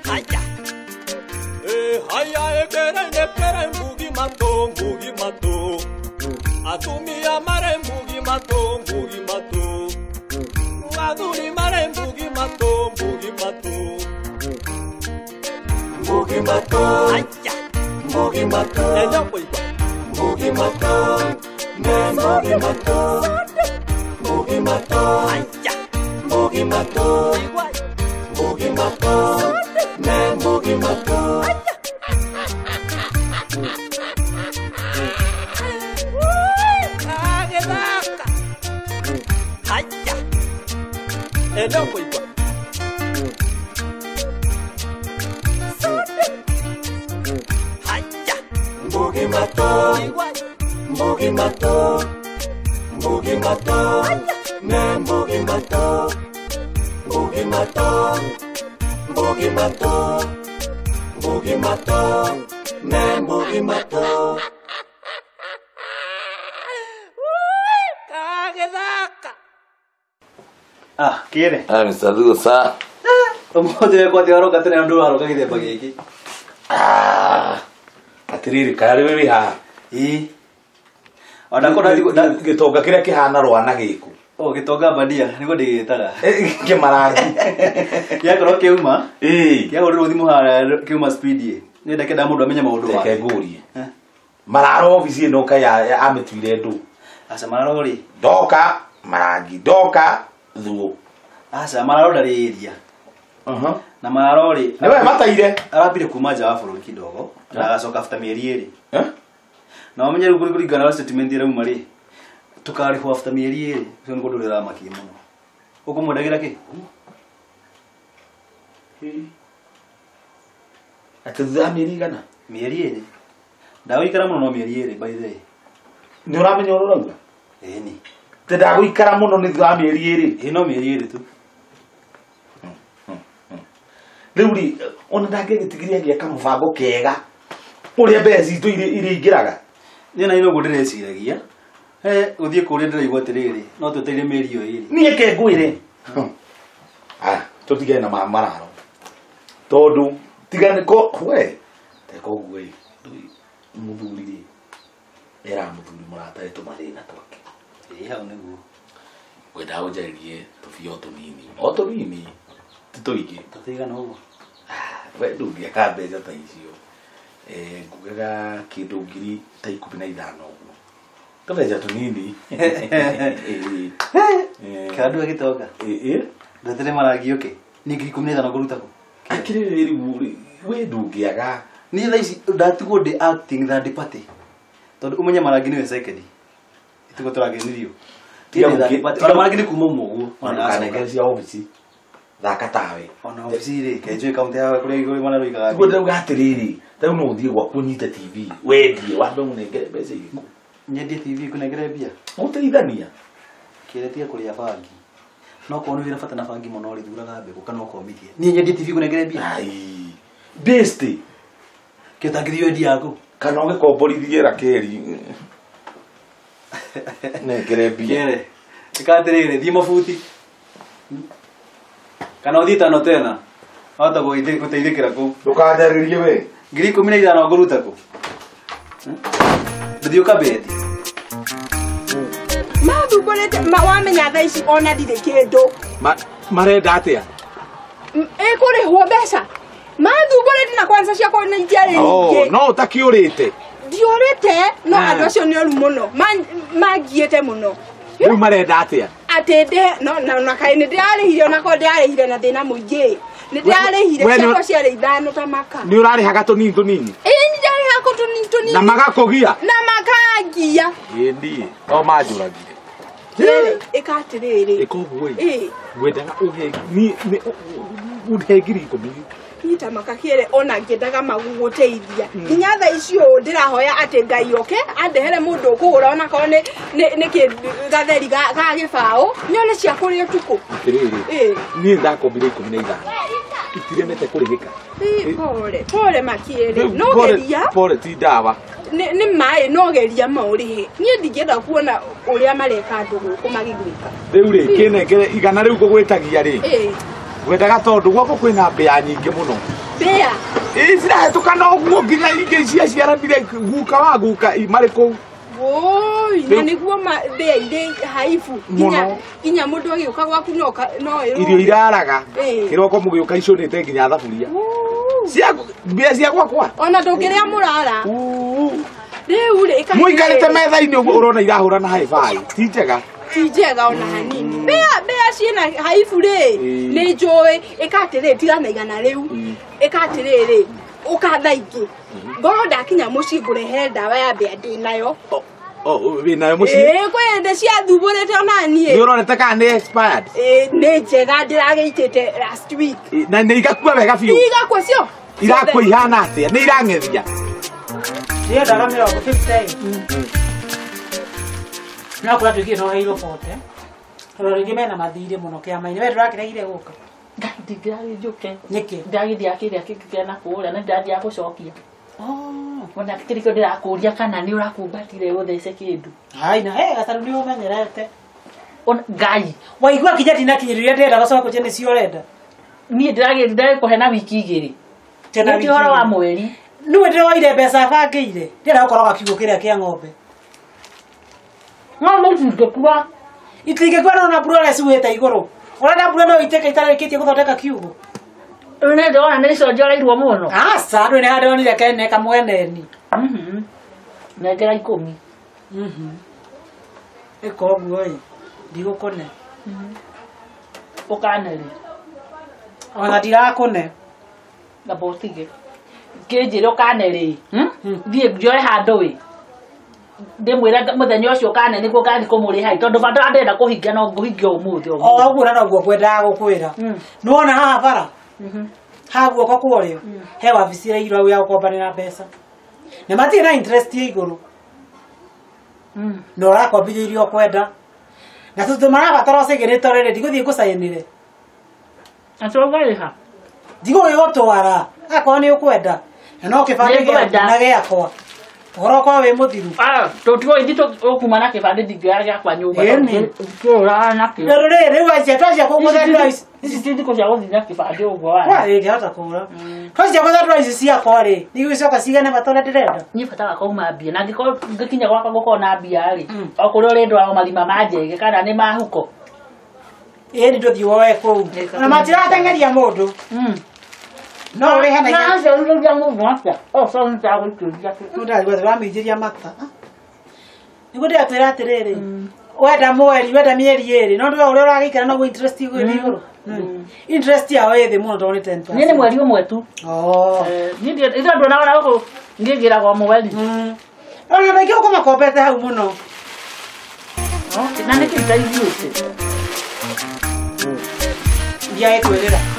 Haya. Haya ekere nekere mbugi mato mbugi mato. Atumia mare mbugi mato mbugi mato. Aduri mare mbugi mato mbugi mato. Mbugi mato. Haya. Mbugi mato. Mbugi mato. Ne mbugi mato. Mbugi mato. Haya. Mbugi mato. Mbugi mato. Ne mbugi mato. Mbugi mato, mbugi mato, mbugi mato, ne mbugi mato, mbugi mato, mbugi mato, mbugi mato, ne mbugi mato. Ah, kiene. Ah, Mr. Lugo sa. Umuthi kwa ti waroka tene andu waroka githemba giki. Ah. Atiriri kaya ri ha. Ii. Ona ko gitonga kiria kihana rwana giku. Oh, gitonga bandia niguo ndigitaga. Kimarangi. Giakorwo kiuma. Ii. Giahurirwo thimu haria kiuma speed ĩ. Ni ndakenda mundu amenye maundu make. Reke ngurie. Mararo ofici ino kaya amituire ndu. Aca mararo ri. Ndoka marangi ndoka thuo. Aca mararo ndari area. Na mararo ri. Niwe mataire. Arambire kuma nja wa bururi kidogo na agacoka after mieri iri. Na umenye riu kuringana na statement irauma ri. Tukarihwo after mieri iri. Ucio ni kundu uramakie muno. Ukumwendagira ki? Ati thutha mieri igana? Mieri iri. Ndagũikara mũno no mieri iri by the way. Ni uramenya ũrĩa ũrauga? Ĩni. Ti ndagũikara mũno nĩ thutha wa mieri iri. Ĩ no mieri iri tu. Rĩu rĩ ona ndangĩgĩtigiria agĩaka mũbango kega ũrĩa mbeca citũ irĩingĩraga. Niĩ na ũguo ndĩreciragia. He gũthiĩ kũrĩa ndĩraigua atĩrĩrĩ no twetereire mĩeri ĩyo ĩrĩ. Niĩ ke ngwĩre. Aya tũtigane na mararo. Tondũ tigane ko we teka ũguo ĩ mũthuri rĩ era mũthuri mũrata ĩ tũmathĩna twake. Ĩ hau nĩguo. Ngwendaga ũnjarĩrie tũbia o tũnini. O tũnini ti tũingĩ. Tũtigana ũguo. We ndũngĩaka mbeca ta icio. Ngugaga kĩndũ ngiri ta 15 ũguo. Tũbeca tũnini. Kandũ gĩtonga. Ĩ. Ndetere marangi ũke. Ni ngiri 15 ngũruta kũ? Akĩrĩrĩ rĩu we ndũngĩaga. Niĩ thaa ici ndatigwo ndĩ acting third party. Tondũ ũmenye marangi nĩwe second. Ithuĩ tũragenirio. Ona marangi nĩ kuma ũmwe ũguo. Ona cia obici. Thaka tawe. Ona obici rĩ kenjwe kaunti ya kũrĩa igũrũ mwana rũigaga. Tiguo ndauga atĩrĩrĩ, rĩu no ũthiĩ gwaku ũnyite TV wendie wambe ũnengere mbeca irĩkũ. Nyendie TV kũnengere mbia? Ũteithania. Kĩrĩa tiga kũrĩa bangi. No korwo nĩ wĩra bata na bangi mũno rĩ thuraga mbegũ kana ũkomithie. Niĩ nyendie TV kũnengere mbia? Ai. Besti. Kĩo tangĩthiĩ wendi yaku. Kana ũgĩkomborithie Rakeri. Nengere mbia. Kĩere. Ĩka atĩrĩrĩ, thiĩ mabuti. Kana ũthiĩ tano tena. Wahota gũteithĩkĩra kũu. Ndũkanjarĩrie we. Ngiri 15 ngũruta kũ? Ndũthiĩ ũkabeti. Mathungũrĩte wamenya thaa ici ona ndirĩ kĩndũ. Marenda atĩa? Ĩkũrĩhwo mbeca. Mathungũrĩte na kwanza ciakwa nĩ itiarĩ nyingĩ. No ũtakĩũrĩte. Ndiũrĩte no andũ acio nĩ oru mũno. Mangiĩte mũno. Rĩu marenda atĩa? Atĩ ndĩ no na kaĩ nĩ ndĩrarĩhire ona korwo ndĩrarĩhire na thĩna mũingĩ. Nĩ ndĩrarĩhire ciakwa ciarĩ 5 ta maka. Nĩ ũrarĩhaga tũnini tũnini? Ĩĩ nĩ ndarĩhaga tũnini tũnini. Na magakũgia? Na makangia. Ĩĩ niĩ no manjũragire. Ĩka atĩrĩrĩ. Ĩka ũguo ĩ. Ngwendaga ũhe ũhe ngiri 10. Nyita maka kĩere ona ngĩendaga magũgũteithia. Nginya thaa ici ũũ ndĩrahoya atĩ Ngai oke andehere mũndũ ũkũgũra ona korwo nĩ gatheri ga gĩbaũ nyone cia kũrĩa ũtukũ. Atĩrĩrĩ niĩ ndakombire 15 itiremete kũrĩhĩka. Pole pole makiere no geria pole ti ndawa. Nĩ maĩ no geria maũrĩhe. Niĩ ndingĩenda kuona ũrĩa mareka andũ gũkũ magĩgwĩka. Rĩu rĩ kĩnengere igana rĩu ngũgwĩtagia rĩ. Ngwendaga tondũ gwakwa kwĩna mbĩa nyingĩ mũno. Mbĩa? Ĩĩ cirahĩtũka no ũguo nginya ingĩ ciaciaranire guka wa guka marĩ kũu. Woi, na nĩguo mbĩa irĩ haibu nginya mũndũ agĩũka gwaku no ĩrũge. Irio iraraga. Kĩroko mũgĩũka icũnĩte nginya thaburia. Cia mbĩa cia gwakwa. Ona ndũngĩrĩa mũrara. Rĩu rĩ ĩka mũikarĩte metha-inĩ ũguo ũrona irahũrana haibai. Ti njega. Ti njega ona hanini. Mbĩa ciĩna haibu rĩ nĩ njũĩ ĩka atĩrĩrĩ tigana igana rĩu. Ĩka atĩrĩrĩ ũka thaa ingĩ. Ngorwo ndakinya mũciĩ ngũrehere ndawa ya mbĩa ndĩ nayo. Wĩ nayo mũciĩ? Ĩĩ kwĩ hĩndĩ ciathumbũrĩte ona niĩ. Nĩ ũrorete kana nĩ expired? Ĩĩ nĩ njega ndĩragĩitĩte last week. Na nĩ igakua wega biũ? Igakua cio. Irakua ihana atĩa? Nĩ irang'ethia? Ndiendaga mĩrongo 50. No kũrĩa tuĩkire no heirwo 40. Tondũ rĩngĩ mena mathirĩ mũno kĩama-inĩ. We ndũrakĩregire gũka? Ndingĩrathiĩ njũke. Nĩkĩ? Ndagĩthiaga kĩrĩa kĩngĩ kĩa na kũrĩa na ndĩrathiaga gũcokia. Ona kĩrĩkĩo ndĩrakũria kana nĩ ũrakumbatire ũthece kĩndũ. Hai na he gacaru nĩ ũmenyerete. Ngai. Waigua kinya ndinakinyĩrĩria ndĩrenda gũcoka kũnjia nĩcio ũrenda. Niĩ ndĩragĩkũhe na wiki igĩrĩ. Nĩ ũhoro wa mweri. Nĩwe ndĩroire mbeca bangĩire. Ndĩrenda gũkoroga kiugũ kĩrĩa kĩa ng'ombe. Ng'ombe itingĩkua. Itingĩkua no na mbura ũrĩa ciuĩte igũrũ. Ũrenda mbura no ĩitĩke itarĩkĩtie gũthondeka kiugũ. Nĩ ndĩrona nĩ iconjoreirwo mũno. Aca, ndũrĩ na ndonire kene kamweneni. Nengera 10. Ĩka ũguo ĩ, ndigũkũne. Ũkane rĩ? Ona ndirakũne. Amba ũtige. Kĩnjĩre ũkane rĩ? Thiĩ njoe handũ ĩ. Ndĩmwĩre mũthenya ũcio ũkane nĩguo ngathiĩ kũmũrĩha tondũ bata ndĩrenda kũhingia no ngũhingia ũmũthĩ ũguo. O ũguo na noguo ngwendaga gũkwĩra. Nĩwona haha bara? Ha guoko kwa ũrĩo he wabici ĩrairwo hau ya gũkombanĩra mbeca. Na matirĩ na interest ya igũrũ. Na ũrakombithio iria ũkwenda. Na tondũ marabatara ũcigĩrĩte rĩrĩ ndigũthiĩ ngũcainĩre. Atĩ ũngarĩha? Ndigũgĩgũtwara akorwo nĩ ũkwenda. Na no kĩbandĩ gĩaku na gĩakwa. Ũhoro ũkorwo wĩ mũthiru. Tũtigũgĩthiĩ ũkuma na kĩbandĩ ndingĩoya gĩakwa nyũmba. Ĩni. Tũraga nakĩo. Rĩu rĩ rĩu acia twacia kũgũtha ici. Ici ti thikũ cia gũthiĩ na kĩbandĩ ũguo wa. Kwa ĩngĩhota kũra. Twacia gũtha ici ciakwa rĩ nĩigũcoka cigane bata ũrĩa ndĩrenda. Niĩ bata wakwa uma mbia na angĩkorwo ngĩkinya gwakwa ngũkorwo na mbia rĩ o kũrĩa ũrĩndwara marima ma njege kana nĩ ma huko. Ĩni ndũthiĩ woe kũu. Na matirateng'eria mũndũ. No ũrĩhe na Na acio ũrĩria mũndũ atĩa? O so nĩndagũikĩria. Mũndũ ndĩramĩinjĩria mata. Nĩguo ndĩrakwĩra atĩrĩrĩ wenda mweri wenda mĩeri ĩrĩ no ndũĩ ũrĩa ũragĩikara noguo interest ĩgũthiĩ igũrũ. Interest yao ĩ thĩ mũno tondũ nĩ 10%. Niĩ nĩ mweri ũmwe tu. Niĩ ithuĩ nduonaga gũkũ ngĩingĩraga o mweri. Ona andũ aingĩ gũkũ makombete hau mũno. Na nĩkĩ itaithiĩte? Ndiagĩkwĩrĩra.